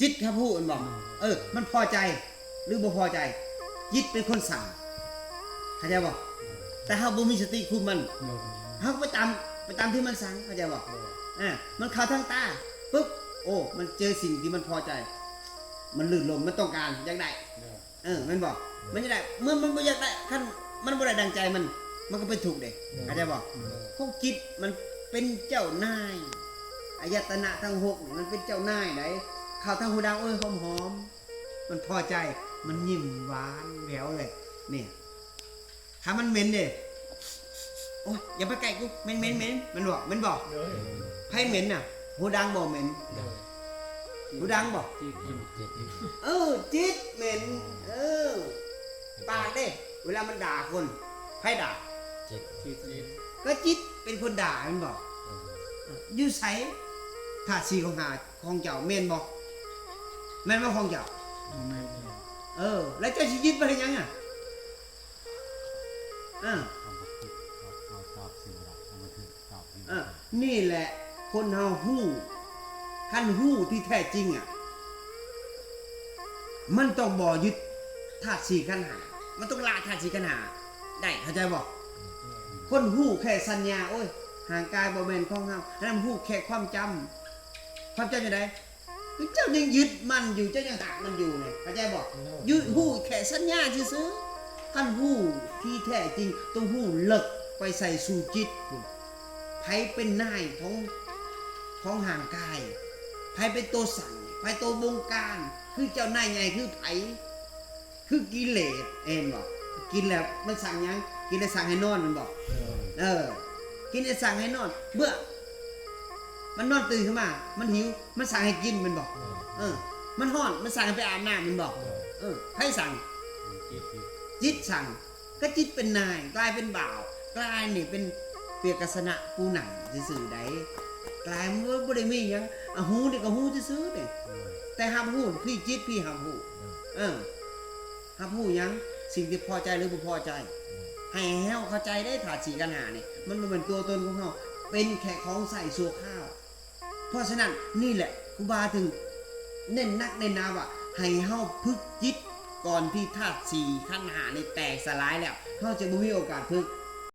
ຈິດຮັບຮູ້ແມ່ນບໍ່? ເອີ ມັນພໍໃຈ ຫຼືບໍ່ພໍໃຈ ຈິດເປັນຄົນສັ່ງ ເຂົ້າໃຈບໍ່? ແຕ່ເຮົາບໍ່ມີສະຕິຄຸມມັນ ເຮົາກໍໄປຕາມ ໄປຕາມທີ່ມັນສັ່ງ ເຂົ້າໃຈບໍ່? ອາ ມັນເຂົ້າທາງຕາປຶບ ໂອ້ ມັນເຈີສິ່ງທີ່ມັນພໍໃຈ ມັນລື່ນລົມ ມັນຕ້ອງການ ຢາກໄດ້ ເອີ ແມ່ນບໍ່? ມັນຢາກໄດ້ ເມື່ອມັນບໍ່ຢາກໄດ້ ຄັນມັນບໍ່ໄດ້ດັ່ງໃຈມັນ ມັນກໍເປັນທຸກເດ້ ເຂົ້າໃຈບໍ່? ພວກຈິດມັນເປັນເຈົ້ານາຍ ອາຍະຕະນະທັງຫົກນີ້ມັນເປັນເຈົ້ານາຍໃດເຂົ້າທາງຫູດັງ ໂອ້ຍ ຫອມໆ ມັນພໍໃຈ ມັນຍິ້ມຫວານແຫວວເລີຍ ນີ້ ຖ້າມັນເໝັນເດ້ ໂອ້ຍ ຢ່າໄປໃກ້ກູ ເໝັນໆໆ ແມ່ນບໍ່? ແມ່ນບໍ່? ໃຜເໝັນນະ? ຫູດັງບໍ່ເໝັນ? ຫູດັງບໍ່? ເອີ ຈິດເໝັນ ເອີ ປາກເດ້ ເວລາມັນດ່າຄົນ ໃຜດ່າ? ຈິດ ກໍຈິດເປັນຄົນດ່າແມ່ນບໍ່? ຢູ່ໃສ ທາດສີ່ຂອງຫາ ຂອງເຈົ້າແມ່ນບໍ່? ແມ່ນບໍ່ຂອງເຈົ້າ? ແມ່ນ ເອີ ແລ້ວເຈົ້າຊິຍຶດໄວ້ເຮັດຫຍັງອະ? ເອີ ເອີ ນີ້ແຫຼະ ຄົນເຮົາຮູ້ ຄັນຮູ້ທີ່ແທ້ຈິງອະ ມັນຕ້ອງບໍ່ຍຶດທາດສີ່ຂັນຫ້າ ມັນຕ້ອງລະທາດສີ່ຂັນຫ້າໄດ້ ເຂົ້າໃຈບໍ່? ຄົນຮູ້ແຄ່ສັນຍາ ໂອ້ຍ ຮ່າງກາຍບໍ່ແມ່ນຂອງເຮົາ ອັນນັ້ນຮູ້ແຄ່ຄວາມຈຳ ຄວາມຈຳຈັ່ງໃດ? ຄືເຈົ້າຍັງຍຶດມັນຢູ່ ເຈົ້າຍັງຮັກມັນຢູ່ນີ້ ເຂົ້າໃຈບໍ່? ຍຶດ ຮູ້ແຄ່ສັນຍາຊື່ໆ ຄັນຮູ້ທີ່ແທ້ຈິງ ຕ້ອງຮູ້ເລິກໄປໃສ່ສູ່ຈິດພຸ້ນ ໃຜເປັນນາຍຂອງ ຂອງຮ່າງກາຍ ໃຜເປັນໂຕສັ່ງ ໃຜໂຕບົງການ ຄືເຈົ້ານາຍໃຫຍ່ຄືໃຜ? ຄືກິເລດ ເຫັນບໍ່? ກິນແລ້ວມັນສັ່ງຫຍັງ? ກິນແລ້ວສັ່ງໃຫ້ນອນແມ່ນບໍ່? ເອີ ກິນແລ້ວສັ່ງໃຫ້ນອນ ເມື່ອມັນນອນຕື່ນຂຶ້ນມາ ມັນຫິວ ມັນສັ່ງໃຫ້ກິນແມ່ນບໍ່? ເອີ ມັນຮ້ອນ ມັນສັ່ງໃຫ້ໄປອາບນ້ຳແມ່ນບໍ່? ເອີ ໃຜສັ່ງ? ຈິດ ຈິດສັ່ງ ກໍຈິດເປັນນາຍ ກາຍເປັນບ່າວ ກາຍນີ້ເປັນ ເປັນປຽກກັດສະນະຜູ້ນຳຊື່ໆໃດ ກາຍມັນບໍ່ໄດ້ມີຫຍັງ ອາ ຮູ້ນີ້ກໍຮູ້ຊື່ໆເດ້ ແຕ່ຮັບຮູ້ ທີ່ຈິດທີ່ຮັບຮູ້ ເອີ ຮັບຮູ້ຫຍັງ? ສິ່ງທີ່ພໍໃຈ ຫຼື ບໍ່ພໍໃຈ ໃຫ້ເຮົາເຂົ້າໃຈເດ້ ທາດສີ່ຂັນຫ້ານີ້ ມັນບໍ່ແມ່ນຕົວຕົນຂອງເຮົາ ເປັນແຄ່ຂອງໃຊ້ຊົ່ວຄາວ. ເພາະສະນັ້ນ ນີ້ແຫຼະ ຄູບາເຖິງເນັ້ນໜັກເນັ້ນໜາວ່າ ໃຫ້ເຮົາຝຶກຈິດ ກ່ອນທີ່ທາດສີ່ຂັນຫ້ານີ້ແຕກສະຫຼາຍແລ້ວ ເຮົາຈະບໍ່ມີໂອກາດຝຶກ